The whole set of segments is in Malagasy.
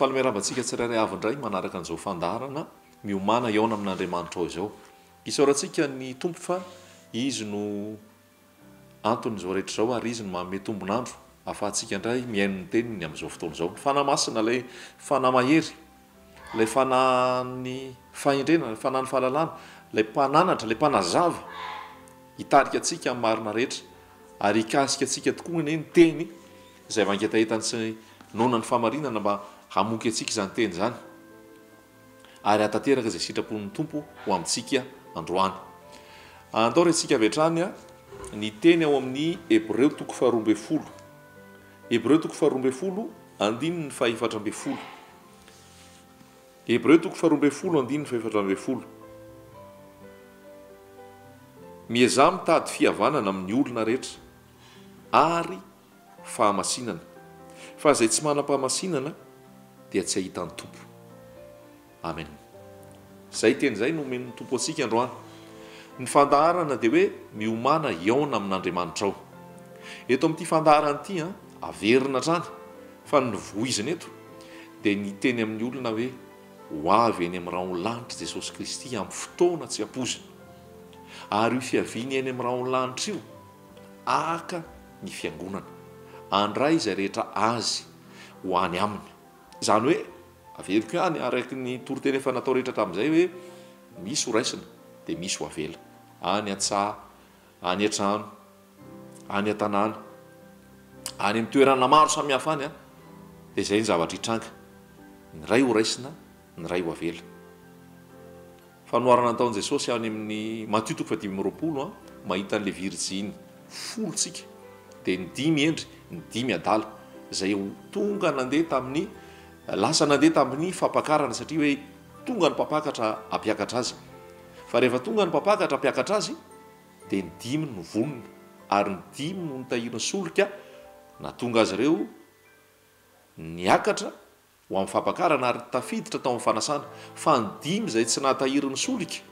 Faly miarahaba antsika tsirairay avy indray manaraka an'izao fandaharana miomàna hihaona amin'Andriamanitrao izao. Isaorantsika ny Tompo fa Izy no anton'izao rehetra izao ary Izy no manome tombon'andro ahafahantsika indray mihaino ny Teniny amin'izao fotoana izao. Ny Fanahy Masina, ilay Fanahy mahery, ilay Fanahin'ny fahendrena, ilay Fanahin'ny fahalalana, ilay Mpananatra, ilay Mpanazava, hitarika antsika amin'ny marina rehetra ary hikasika antsika tokoa anie ny Teny izay mangetahetany sy noana ny fahamarinana mba hamoky antsika izany Teny izany ary hahatanteraka izay sitrapon'ny Tompo ho amintsika androany. Andao rentsika avy hatrany ny teny ao amin'ny Hebreo toko faharoa ambin'ny folo. Hebreo toko faharoa ambin'ny folo andininy faha-14. Hebreo toko faharoa ambin'ny folo andininy faha-14. Miezaha mitady fihavanana amin'ny olona rehetra ary fahamasinana, fa izay tsy manam-pahamasinana dia tsy hahita ny Tompo. Amen. Izay teny izay no omen'ny Tompo antsika androany. Ny fandaharana dia hoe miomàna hihaona amin'Andriamanitrao. Eto amin'ity fandaharana ity, averina hatrany fa ny voizina eto dia ny hiteny amin'ny olona hoe ho avy eny amin'ny rahon'ny lanitra Jesosy Kristy amin'ny fotoana tsy ampoizina. Ary io fiaviany eny amin'ny rahon'ny lanitra io haka ny fiangonana, handray izay rehetra azy ho any aminy. Izany hoe, averiko ihany araka ny toriteny efa natao rehetra hatramin'izay hoe misy ho raisina dia misy ho avela. Any an-tsaha, any an-trano, any an-tanàna, any amin'ny toerana maro samihafa any dia izay ny zavatra hitranga. Ny iray ho raisina, ny iray ho avela. Fanoharana nataon'i Jesosy any amin'ny Matio toko faha-25, mahita an'ilay virjiny folo tsika, dia ny dimy hendry, ny dimy adala, izay tonga nandeha tamin'ny, lasa nandeha tamin'ny fampakarana satria hoe tonga ny mpampakatra hampiakatra azy. Fa rehefa tonga ny mpampakatra hampiakatra azy, dia ny dimy no vonona, ary ny dimy no nitahiry ny solika nahatonga azy ireo niakatra ho amin'ny fampakarana ary tafiditra tao amin'ny fanasana, fa ny dimy izay tsy nahatahiry ny solika,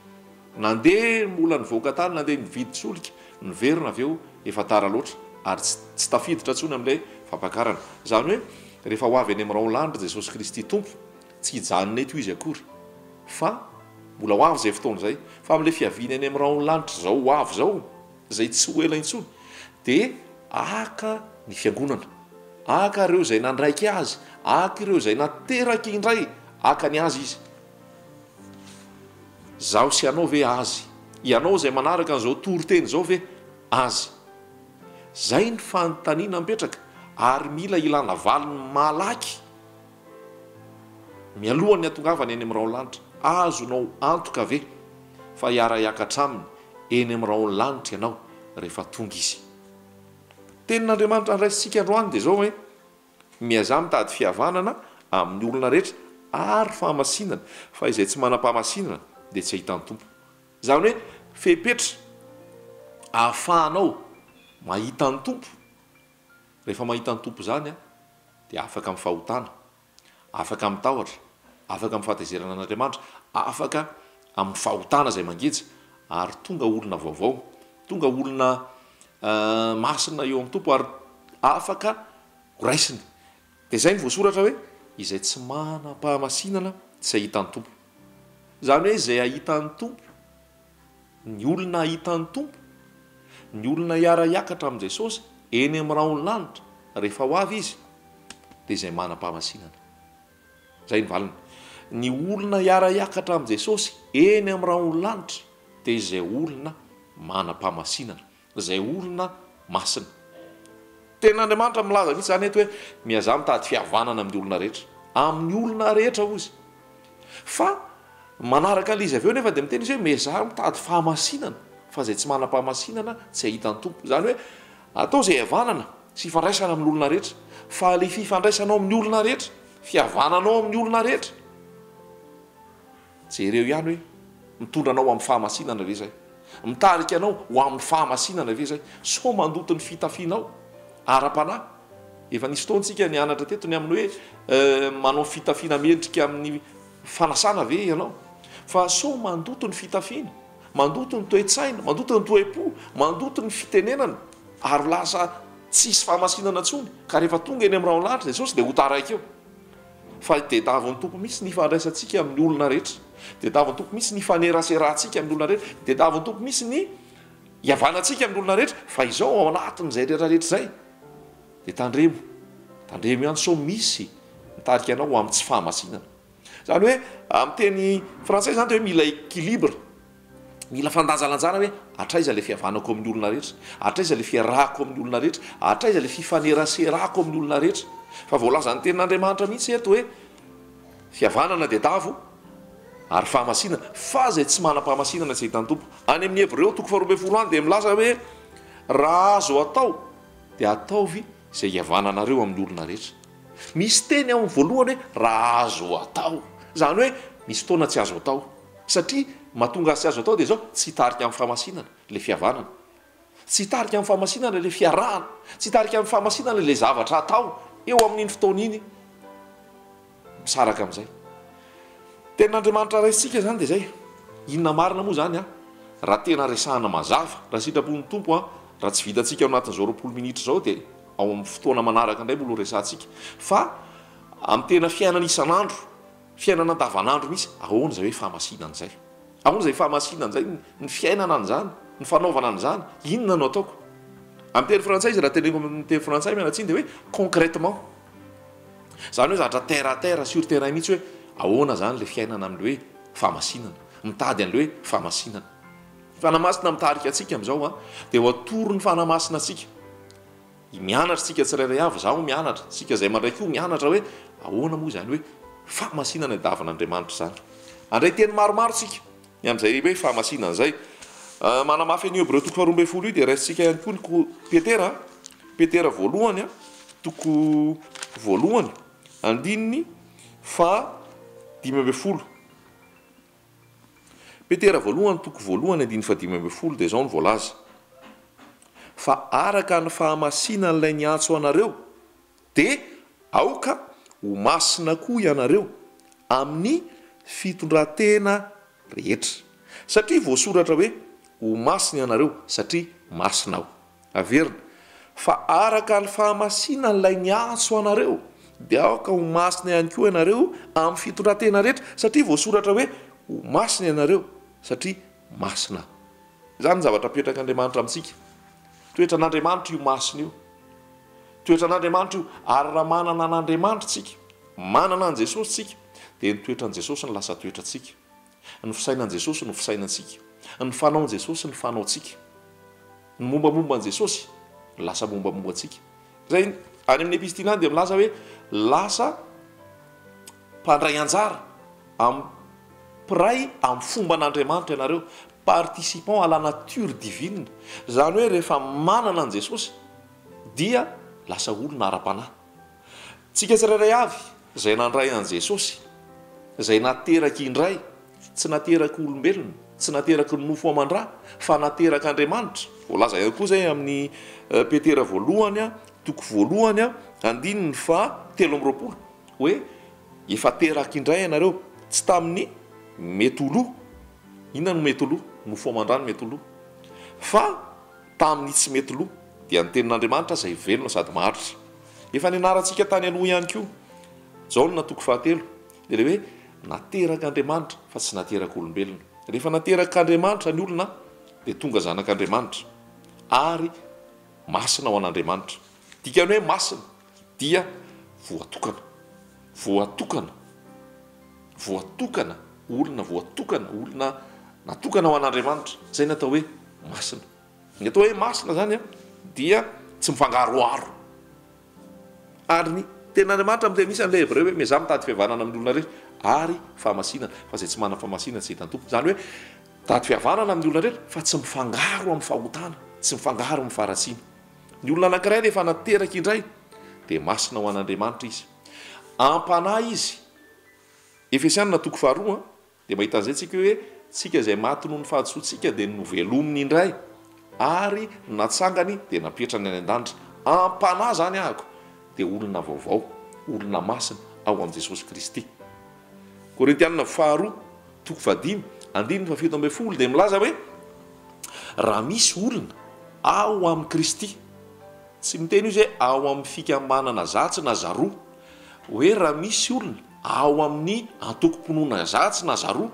nandeha mbola nivoaka tany nandeha nividy solika, niverina avy eo efa tara loatra ary tsy tsy tafiditra intsony amin'ilay fampakarana. Izany hoe rehefa ho avy any amin'ny rahon-lanitra Jesosy Kristy Tompo, tsy hijanona eto Izy akory fa mbola ho avy izay fotoana izay, fa amin'ilay fiaviany any amin'ny rahon-lanitra izao ho avy izao, izay tsy ho ela intsony, dia haka ny fiangonana, haka ireo izay nandraiky azy, haka ireo izay nateraky indray, haka ny azy izy. Izaho sy ianao ve azy? Ianao izay manaraka an'izao toriteny izao ve azy? Izay ny fanontaniana mipetraka ary mila ilana valiny malaky mialohan'ny hatongavany any amin'ny rahon'ny lanitra. Azonao antoka ve fa hiara-hiakatra aminy eny amin'ny rahon'ny lanitra ianao rehefa tonga izy? Tenin'Andriamanitra andraisintsika androany dia izao hoe, Miazaha mitady fihavanana amin'ny olona rehetra ary fahamasinana, fa izay tsy manam-pahamasinana dia tsy hahita ny Tompo. Izany hoe fepetra ahafahanao mahita ny Tompo. Rehefa mahita ny Tompo izany dia afaka amin'ny fahotana, afaka amin'ny tahotra, afaka amin'ny fahatezerana an'Andriamanitra, afaka amin'ny fahotana izay mangeja ary tonga olona vaovao, tonga olona masina eo amin'ny Tompo ary afaka ho raisina. Dia izay no voasoratra hoe izay tsy manam-pahamasinana tsy hahita ny Tompo. Izany hoe izay hahita ny Tompo Ny olona hahita ny Tompo, ny olona hiara-hiakatra amin'i Jesosy eny amin'ny rahon'ny lanitra rehefa ho avy Izy, dia izay manam-pahamasinana. Izay ny valiny. Ny olona hiara-hiakatra amin'i Jesosy eny amin'ny rahon'ny lanitra dia izay olona manam-pahamasinana. Izay olona masina. Tenin'Andriamanitra milaza mihitsy izany eto hoe miazaha mitady fihavanana amin'ny olona rehetra. Amin'ny olona rehetra hozy. Fa manaraka an'ilay izy avy eo nefa dia miteny izy hoe miezaha mitady fahamasinana fa izay tsy manam-pahamasinana tsy hahita ny Tompo. Izany hoe atao izay hihavanana sy hifandraisana amin'ny olona rehetra. Fa ilay fifandraisanao amin'ny olona rehetra, fihavananao amin'ny olona rehetra, Jereo ihany hoe mitondra anao amin'ny fahamasinana ve izay? Mitarika anao ho amin'ny fahamasinana ve izay? Sao mandoto ny fitafianao ara-panahy? Efa nisy fotoana isika nianatra teto ny amin'ny hoe manao fitafiana mendrika amin'ny fanasana ve ianao? Fa sao mandoto ny fitafiana, mandoto ny toe-tsaina, mandoto ny toe-po, mandoto ny fitenenana ary lasa tsisy fahamasinana intsony ka rehefa tonga eny amin'ny rahon-lanitra Jesosy dia ho taraiky eo. Fa tediavin'ny Tompo mihitsy ny hifandraisantsika amin'ny olona rehetra. Tediavin'ny Tompo mihitsy ny hifaneraserantsika amin'ny olona rehetra. Tediavin'ny Tompo mihitsy ny hihavanantsika amin'ny olona rehetra. Fa izao ao anatin'izay rehetra rehetra izay dia tandremo, tandremo ihany sao misy mitarika anao ho amin'ny tsy fahamasinana. Izany hoe amin'ny teny frantsay izany dia hoe mila équilibre. Mila fandanjalanjana hoe hatraiza ilay fihavanako amin'ny olona rehetra, hatraiza ilay fiarahako amin'ny olona rehetra, hatraiza ilay fifaneraserako amin'ny olona rehetra. Fa voalazan'ny tenin'Andriamanitra mihitsy eto hoe fihavanana dia davo ary fahamasinana, fa izay tsy manam-pahamasinana tsy hahita ny Tompo. Any amin'ny Hebreo toko faharoa ambin'ny folo any dia milaza hoe raha azo atao dia ataovy izay hihavananareo amin'ny olona rehetra. Misy teny ao amin'ny voalohany hoe raha azo atao. Izany hoe misy fotoana tsy azo atao. Satria mahatonga azy tsy azo atao dia izao, tsy hitarika amin'ny fahamasinana ilay fihavanana. Tsy hitarika amin'ny fahamasinana ilay fiarahana. Tsy hitarika amin'ny fahamasinana ilay zavatra atao eo amin'iny fotoana iny. Misaraka amin'izay. Tenin'Andriamanitra raisintsika izany dia izay. Inona marina moa izany an? Raha tena resahana mazava, raha sitrapon'ny Tompo an, raha tsy vitantsika ao anatin'izao 20 minitra izao dia ao amin'ny fotoana manaraka indray mbola ho resahantsika. Fa amin'ny tena fiainana isan'andro, Fiainana andavanandro mihitsy, ahoana izay hoe fahamasinana izay? Ahoana izay fahamasinana izay, ny fiainana an'izany, ny fanaovana an'izany, inona no ataoko? Amin'ny teny frantsay izy, raha teneniko amin'ny teny frantsay miala tsiny dia hoe concrètement. Izany hoe zavatra terre à terre, sur terrain mihitsy hoe ahoana izany ilay fiainana amin'ilay hoe fahamasinana, mitady an'ilay hoe fahamasinana. Fanahy Masina mitarika antsika amin'izao an, dia ho atoron'ny Fanahy Masina antsika. Mianatra isika tsirairay avy, izaho mianatra, isika izay mandray koa mianatra hoe ahoana moa izany hoe fahamasinana idavin'Andriamanitra izany. Handray teny maromaro isika ny amin'izay hoe fahamasinana izay. Manamafy an'io Hebreo toko faharoa ambin'ny folo io dia raisintsika ihany koa ny Petera, Petera voalohany, toko voalohany, andininy faha 15. Petera voalohany toko voalohany andininy fahadimy ambin'ny folo dia izao no voalaza, Fa araka ny fahamasinan'ilay niantso anareo, dia aoka ho masina koa ianareo amin'ny fitondran-tena rehetra. Satria voasoratra hoe, Ho masina ianareo, satria masina Aho. Averina, Fa araka ny fahamasinan'ilay niantso anareo, dia aoka ho masina ihany koa ianareo amin'ny fitondran-tena rehetra, satria voasoratra hoe, Ho masina ianareo, satria masina Aho. Izany ny zavatra apetrak'Andriamanitra amintsika. Toetran'Andriamanitra io masina io. Toetran'Andriamanitra io, ary raha manana an'Andriamanitra isika, manana an'i Jesosy isika, dia ny toetran'i Jesosy no lasa toetrantsika. Ny fisainan'i Jesosy no fisainantsika. Ny fanaon'i Jesosy no fanaontsika. Ny mombamomba an'i Jesosy no lasa mombamomba antsika. Izay any amin'ny epistily any dia milaza hoe lasa mpandray anjara amin'ny mpiray amin'ny fomban'Andriamanitra ianareo, participant à la nature divine. Izany hoe rehefa manana an'i Jesosy dia lasa olona ara-panahy. Tsika tsirairay avy izay nandray an'i Jesosy, izay nateraky indray, tsy nateraky olombelona, tsy nateraky ny nofo aman-dra, fa naterak'Andriamanitra, voalaza ihany koa izay amin'ny Petera voalohany, toko voalohany, andininy faha 23, hoe efa teraky indray ianareo, tsy tamin'ny mety ho lo, inona no mety ho lo? Nofo aman-dra no mety ho lo, fa tamin'ny tsy mety lo, dia ny tenin'Andriamanitra izay velona sady maharitra. Efa nianarantsika tany aloha ihany koa, Jaona toko fahatelo, dia ilay hoe naterak'Andriamanitra fa tsy naterak'olombelona. Rehefa naterak'Andriamanitra ny olona dia tonga zanak'Andriamanitra ary masina ho an'Andriamanitra. Dikany hoe masina dia voatokana. Voatokana. Voatokana, olona voatokana, olona natokana ho an'Andriamanitra. Izay no atao hoe masina. Ny atao hoe masina izany dia tsy mifangaroharo. Ary ny tenin'Andriamanitra miteny mihitsy an'ilay Hebreo hoe miezaha mitady fihavanana amin'ny olona rehetra ary fahamasinana, fa izay tsy manana fahamasinana tsy hita ny Tompo. Izany hoe mitady fihavanana amin'ny olona rehetra fa tsy mifangaro amin'ny fahotana, tsy mifangaro amin'ny faharatsiana. Ny olona anankiray rehefa nateraka indray dia masina ho an'Andriamanitra izy. Am-panahy izy. Efesianina toko faharoa Dia mahita an'izay tsika hoe tsika izay maty noho ny fahadisoantsika dia novelominy indray ary natsangany dia napetrany any an-danitra. Am-panahy izany ahako dia olona vaovao, olona masina ao amin'i Jesosy Kristy. Korintianina faharoa toko fahadimy andininy fahafito ambin'ny folo dia milaza hoe raha misy olona ao amin'i Kristy, tsy miteny izy hoe ao amin'ny fikambanana zatsy na zaroa, hoe raha misy olona. ao amin'ny antokom-pinoana zatsy na zaroa.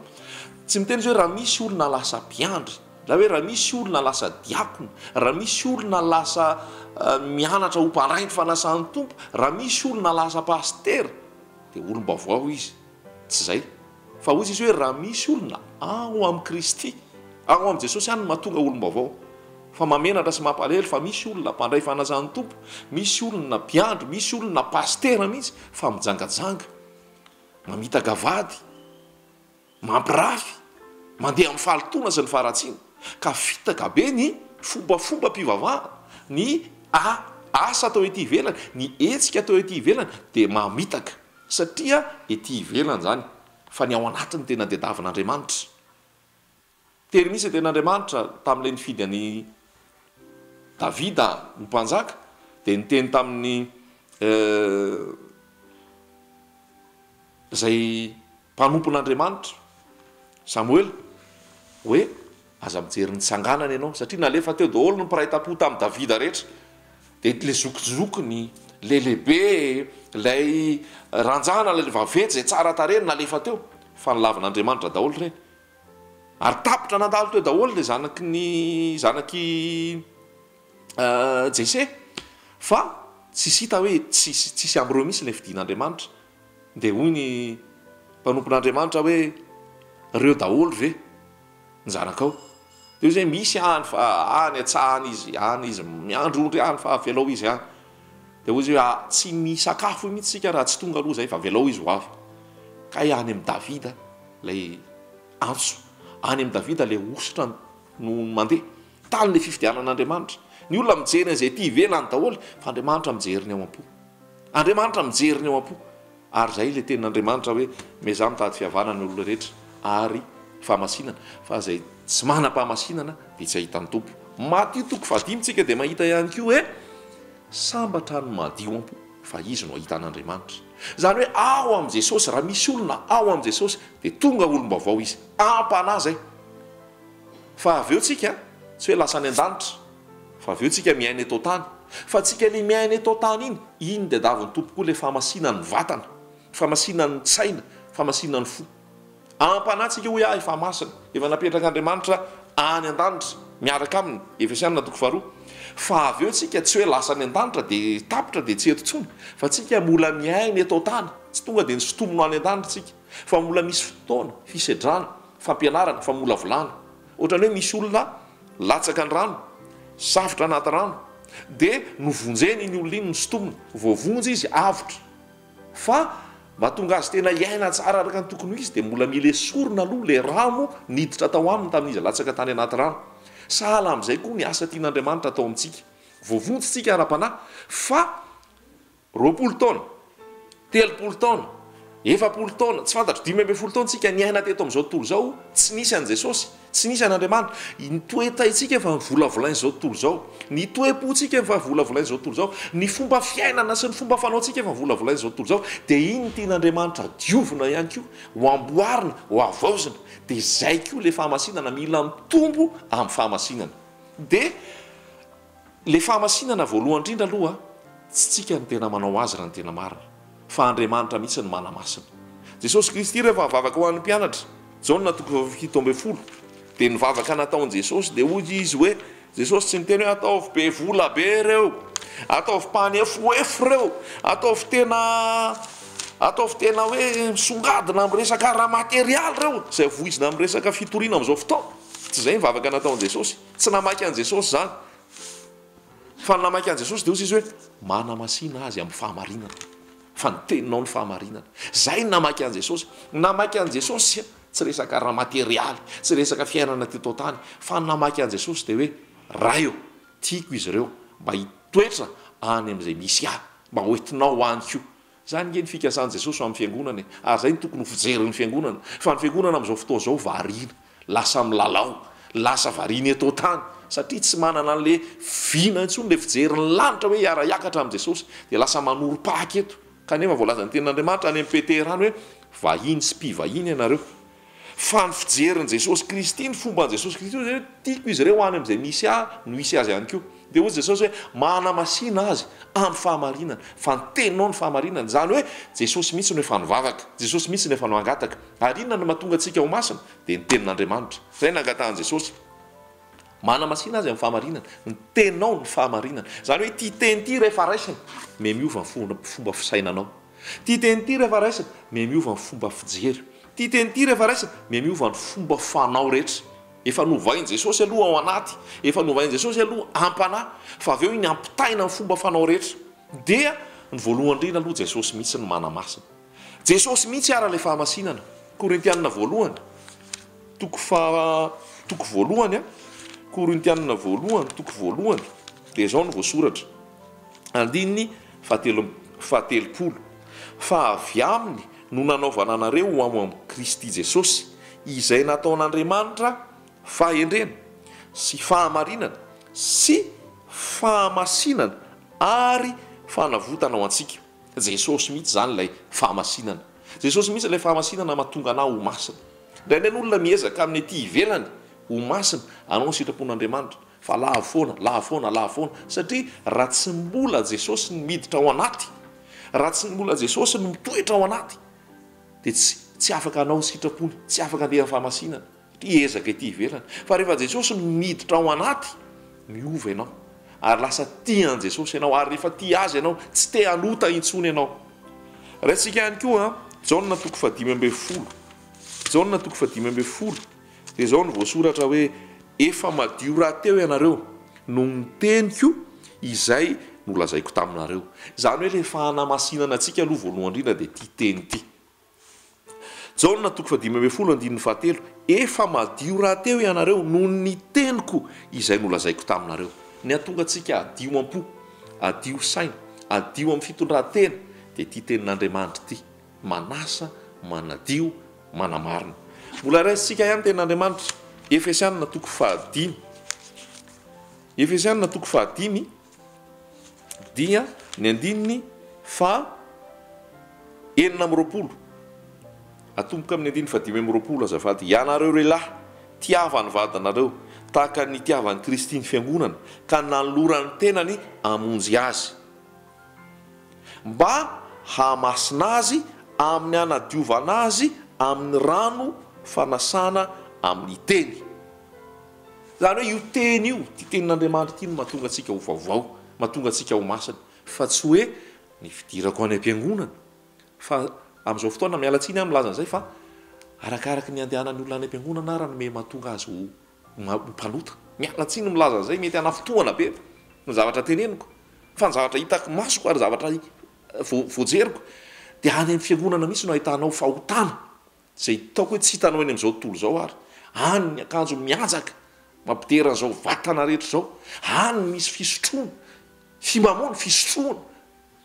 Tsy miteny izy hoe raha misy olona lasa mpiandry, na hoe raha misy olona lasa diakona, raha misy olona lasa mianatra ho mpandray ny fanasan'ny Tompo, raha misy olona lasa pasitera dia olom-baovao izy. Tsy izay. Fa hoy Jesosy hoe raha misy olona ao amin'i Kristy, ao amin'i Jesosy ihany no mahatonga olom-baovao. Fa mahamenatra sy mampalahelo fa misy olona mpandray fanasan'ny Tompo, misy olona mpiandry, misy olona pasitera mihitsy fa mijangajanga, mamitaka vady, mampirafy, mandeha amin'ny fahalotoana sy ny faharatsiana. Ka fitaka be ny fombafombam-pivavahana, ny asa atao ety ivelany, ny hetsika atao ety ivelany dia mamitaka. Satria ety ivelany izany, fa ny ao anatiny tena tediavin'Andriamanitra. Tery mihitsy ny tenin'Andriamanitra tamin'ilay nifidy an'i Davida ho mpanjaka, dia niteny tamin'ny izay mpanompon'Andriamanitra, Samoela, hoe, Aza mijery ny tsanganana ianao, satria nalefa teo daholo ny mpiray tampo tamin'i Davida rehetra. Dia ilay zokinjokiny, ilay lehibe, ilay ranjana, ilay vaventy izay tsara tarehy no nalefa teo. Fa nolavin'Andriamanitra daholo ireny. Ary tapitra nandalo teo daholo ilay zanaky ny zanak'i Jese. Fa tsisy hita hoe tsisy tsisy amin'ireo mihitsy ilay fidin'Andriamanitra. Dia hoy ny mpanompon'Andriamanitra hoe, Ireo daholo ve ny zanakao? Dia hoy izy hoe, Misy any fa any an-tsaha any izy, any izy miandry ondry any fa avelao izy any. Dia hoy izy hoe, Ah, tsy misakafo mihitsy isika raha tsy tonga aloha izay fa avelao izy ho avy. Kay any amin'i Davida ilay antso, any amin'i Davida ilay hosotra no mandeha. Tany ilay fifidianan'Andriamanitra. Ny olona mijery an'izay ety ivelany daholo fa Andriamanitra mijery ny ao am-po. Andriamanitra mijery ny ao am-po. Ary izay ilay tenin'Andriamanitra hoe, Miezaha mitady fihavanana ny olona rehetra ary fahamasinana, fa izay tsy manam-pahamasinana dia tsy hahita ny Tompo. Matio toko fahadimy tsika dia mahita ihany koa hoe, Sambatra ny madio am-po, fa izy no hahita an'Andriamanitra. Izany hoe ao amin'i Jesosy, raha misy olona ao amin'i Jesosy dia tonga olom-baovao izy. Am-panahy izay. Fa avy eo tsika tsy hoe lasa any an-danitra, fa avy eo tsika miaina eto an-tany. Fa tsika le miaina eto an-tany iny, iny tadiavin'ny Tompo koa le fahamasinan'ny vatana, fahamasinan'ny tsaina, fahamasinan'ny fo. Am-panahy tsika hoy aho efa masina, efa napetrak'Andriamanitra any an-danitra miaraka Aminy, Efesiana toko faharoa. Fa avy eo tsika tsy hoe lasa any an-danitra dia tapitra dia tsy eto intsony, fa tsika mbola miaina eto an-tany, tsy tonga dia nisintomina any an-danitra tsika, fa mbola misy fotoana, fisedrana, Fampianarana, famolavolana. Ohatran'ny hoe misy olona latsaka ny rano, safotra anaty rano, dia novonjena iny olona iny, nosintomina, voavonjy izy, avotra. Fa mba hahatonga azy tena hiaina tsara araka ny tokony ho izy dia mbola mila esorina aloha ilay rano niditra tao aminy tamin'izy latsaka tany anaty rano. Sahala amin'izay koa ny asa tian'Andriamanitra atao amintsika. Voavonjy isika ara-panahy fa 20 taona, 30 taona, 40 taona, tsy fantatro, 15 taona tsika niaina teto amin'izao tontolo izao, tsy nisy an'i Jesosy, tsy nisy an'Andriamanitra. Ny toe-taintsika efa novolavolain'izao tontolo izao, ny toe-pontsika efa volavolain'izao tontolo izao, ny fomba fiainana sy ny fomba fanaontsika efa volavolain'izao tontolo izao, dia iny no tian'Andriamanitra diovina ihany koa, ho amboarina, ho havaozina. Dia izay koa ilay fahamasinana, mila mitombo amin'ny fahamasinana. Dia. Le fahamasinana voalohany indrindra aloha tsy tsika no tena manao azy raha ny tena marina fa Andriamanitra mihitsy no manamasina. Jesosy Kristy rehefa nivavaka ho an'ny mpianatra, Jaona toko faha-17, dia ny vavaka nataon'i Jesosy dia hoy izy hoe, Jesosy tsy niteny hoe ataovy be vola be ireo, ataovy mpanefoefo ireo, ataovy tena ataovy tena hoe misongadina amin'ny resaka ara-materialy ireo, izay voizina amin'ny resaka fitoriana amin'izao fotoana. Tsy izay ny vavaka nataon'i Jesosy. Tsy namaky an'i Jesosy izany. Fa ny namaky an'i Jesosy dia hoy izy hoe, Manamasina azy amin'ny fahamarinana, fa ny teninao ny fahamarinana. Izay ny namaky an'i Jesosy. Ny namaky an'i Jesosy tsy resaka ara-materialy, tsy resaka fiainana teto an-tany, fa ny namaky an'i Jesosy dia hoe, Ray ô, tiako izy ireo mba hitoetra any amin'izay misy ahy, mba hoentinao any koa. Izany ange ny fikasan'i Jesosy ho amin'ny fiangonana e! Ary izay no tokony ho fijerin'ny fiangonana. Fa ny fiangonana amin'izao fotoana izao variana, lasa milalao, lasa variana eto an-tany, satria tsy manana an'ilay vina intsony, ilay fijery ny lanitra hoe hiara-hiakatra amin'i Jesosy, dia lasa manorim-paka eto. Kanefa voalazan'ny Tenin'Andriamanitra any amin'i Petera any hoe, vahiny sy mpivahiny ianareo. Fa ny fijerin'i Jesosy Kristy, ny fomban'i Jesosy Kristy hoy izy hoe tiako izy ireo any amin'izay misy ahy no hisy azy ihany koa. Dia hoy Jesosy hoe manamasina azy amin'ny fahamarinana, fa ny teninao no fahamarinana. Izany hoe Jesosy mihitsy no efa nivavaka, Jesosy mihitsy no efa nangataka. Ary inona no mahatonga antsika ho masina? Dia ny tenin'Andriamanitra. Izay no nangatahan'i Jesosy. Manamasina azy amin'ny fahamarinana. Ny teninao no fahamarinana. Izany hoe ity teny ity rehefa raisina, mihamiova ny fomba fisainanao. Ity teny ity rehefa raisina, mihamiova ny fomba fijery. Ity teny ity rehefa raisina, mihamiova ny fomba fanao rehetra. Efa novain'i Jesosy aloha ao anaty, efa novain'i Jesosy aloha am-panahy, fa avy eo iny ampitaina amin'ny fomba fanao rehetra. Dia ny voalohany indrindra aloha Jesosy mihitsy no manamasina. Jesosy mihitsy ara ilay fahamasinana. Korintianina voalohany, toko faha, toko voalohany a, Korintianina voalohany, toko voalohany, dia izao no voasoratra, andininy fahatelo, fahatelopolo, Fa avy aminy no nanaovana anareo ho ao amin'i Kristy Jesosy, izay nataon'Andriamanitra fahendrena sy fahamarinana sy fahamasinana ary fanavotana ho antsika. Jesosy mihitsy izany ilay fahamasinana. Jesosy mihitsy ilay fahamasinana mahatonga anao ho masina. Indraindray ny olona miezaka amin'ny ety ivelany ho masina, hanao ny sitrapon'Andriamanitra, fa lavo foana, lavo foana, lavo foana, satria raha tsy mbola Jesosy no miditra ao anaty, raha tsy mbola Jesosy no mitoetra ao anaty, dia tsy tsy afaka hanao ny sitrapony, tsy afaka handeha amin'ny fahamasinana. Hiezaka ety ivelany. Fa rehefa Jesosy no miditra ao anaty, miova ianao. Ary lasa tia an'i Jesosy ianao. Ary rehefa tia Azy ianao, tsy te hanota intsony ianao. Raisika ihany koa Jaona toko fahadimy ambin'ny folo. Jaona toko fahadimy ambin'ny folo, dia izao no voasoratra hoe, Efa madio rahateo ianareo noho ny teniko izay nolazaiko taminareo. Izany hoe ilay fanamasinana antsika aloha voalohany indrindra dia ity teny ity. Jaona toko fahadimy ambin'ny folo andininy fahatelo, Efa madio rahateo ianareo noho ny teniko izay nolazaiko taminareo. Ny hahatonga antsika hadio am-po, hadio saina, hadio amin'ny fitondran-tena dia ity tenin'Andriamanitra ity, manasa, manadio, manamarina. Mbola raisintsika ihany tenin'Andriamanitra, Efesianina toko fahadimy. Efesianina toko fahadimy. dia ny andininy faha 26. Atomboka amin'ny andininy faha 25 azafady. Ianareo lehilahy, tiava ny vadinareo, tahaka ny nitiavan'i Kristy ny fiangonana, ka nanolorany ny tenany hamonjy azy, mba hahamasina azy amin'ny hanadiovana azy amin'ny rano fanasana amin'ny teny. Izany hoe io teny io, ity tenin'Andriamanitra ity no mahatonga antsika ho vaovao, mahatonga antsika ho masina, fa tsy hoe ny fidirako any am-piangonana. Fa amin'izao fotoana, miala tsiny aho milaza an'izay fa arakaraky ny andehanan'ny olona any am-piangonana ara no me mahatonga azy ho mpanota. Miala tsiny milaza an'izay, mety hanafintohana be ny zavatra teneniko, fa ny zavatra hitako masoko ary zavatra voajeriko dia any amin'ny fiangonana mihitsy no ahitanao fahotana. Izay hitako hoe tsy hitanao eny amin'izao tontolo izao ary. Any ny akanjo mihanjaka, mampidera an'izao vatana rehetra izao. Any misy fisotroana, fimamoana, fisotroana,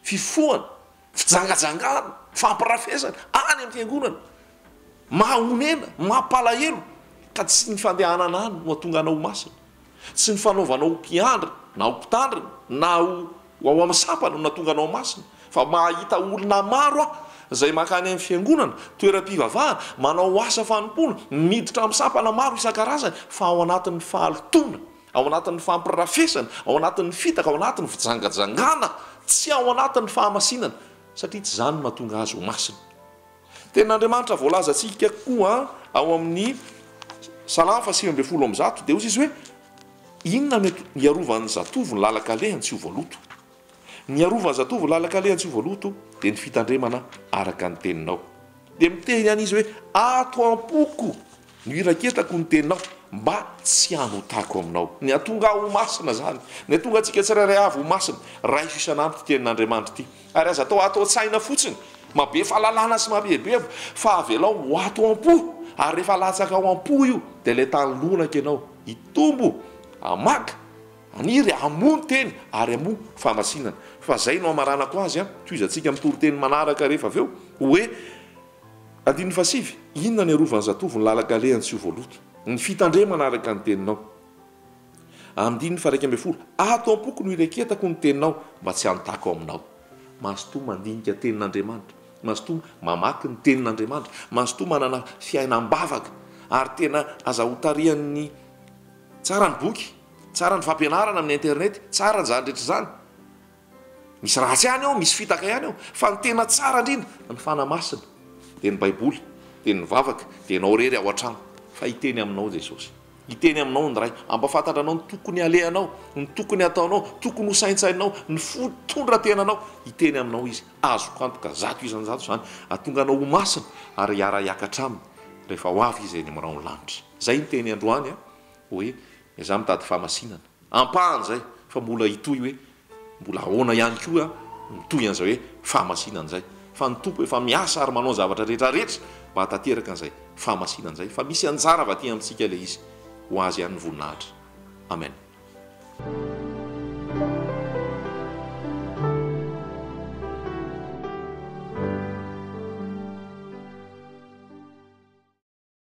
fifohana, fijangajangana, fampirafesana, any amin'ny fiangonana. Mahonena, mampalahelo, ka tsy ny fandehanana any no hahatonga anao ho masina. Tsy ny fanaovanao ho mpiandry na ho mpitandrina na ho ao amin'ny sampana no nahatonga anao masina, fa mahita olona maro aho izay mankany amin'ny fiangonana, toeram-pivavahana, manao asa fanompoana, miditra amin'ny sampana maro isan-karazany, fa ao anatin'ny fahalotoana, ao anatin'ny fampirafesana, ao anatin'ny fitaka, ao anatin'ny fijangajangana, tsy ao anatin'ny fahamasinana, satria tsy izany no mahatonga azy ho masina. Tenin'Andriamanitra voalazantsika koa ao amin'ny Salamo faha 119 dia hoy izy hoe, Inona no hiarovan'ny zatovo ny lalan-kalehany tsy ho voaloto? Ny hiarovan'ny zatovo ny lalan-kalehany tsy ho voaloto dia ny fitandremana araka ny teninao. Dia miteny ihany izy hoe, Ato am-poko no iraketako ny teninao mba tsy hanotako aminao. Ny hahatonga ahy ho masina izany, ny hahatonga antsika tsirairay avy ho masina. Raiso isan'andro ity tenin'Andriamanitra ity. Ary aza atao ato an-tsaina fotsiny, mahabe fahalalana sy mampihebehebo, fa avelao ho ato am-po, ary rehefa latsaka ao am-po io, dia ilay tany lonaka ianao, hitombo, hamaka, haniry, hamoa ny teny, ary hamoa fahamasinana. Fa izay no hamaranako azy an, tohizantsika amin'ny toriteny manaraka rehefa avy eo, hoe, andininy fahasivy, inona ny arovan'ny zatovo ny lalan-kalehany tsy ho voaloto? Ny fitandremana araka ny teninao. Andininy faha-11, Ato am-poko no ireketako ny teninao, mba tsy hanontako aminao. Mazotoa mandinika tenin'Andriamanitra, mazotoa mamaky ny tenin'Andriamanitra, mazotoa manana fiainam-bavaka. Ary tena aza hotarihan'ny tsara ny boky, tsara ny fampianarana amin'ny internet, tsara izany rehetra izany. Misy ratsy ihany ao, misy fitaka ihany ao, fa ny tena tsara indrindra, ny Fanahy Masina, dia ny Baiboly, dia ny vavaka, dia ianao irery ao an-trano, fa hiteny aminao Jesosy. Hiteny aminao ny Ray, hampahafantatra anao ny tokony halehanao, ny tokony hataonao, tokony ho saintsaininao, ny fitondran-tenanao. Hiteny aminao Izy. Azoko antoka 100% izany, hahatonga anao ho masina ary hiara-hiakatra Aminy rehefa ho avy Izy eny amin'ny rahon'ny lanitra. Izay ny teny androany hoe, Izaho mitady fahamasinana. Ampahany izay fa mbola hitohy hoe mbola ahoana ihany koa mitohy an'izay hoe fahamasinana izay. Fa ny Tompo efa miasa ary manao ny zavatra rehetra rehetra mba hahatanteraka an'izay fahamasinana izay. Fa misy anjara avy aty amintsika ilay izy. Ho Azy ihany ny voninahitra. Amen.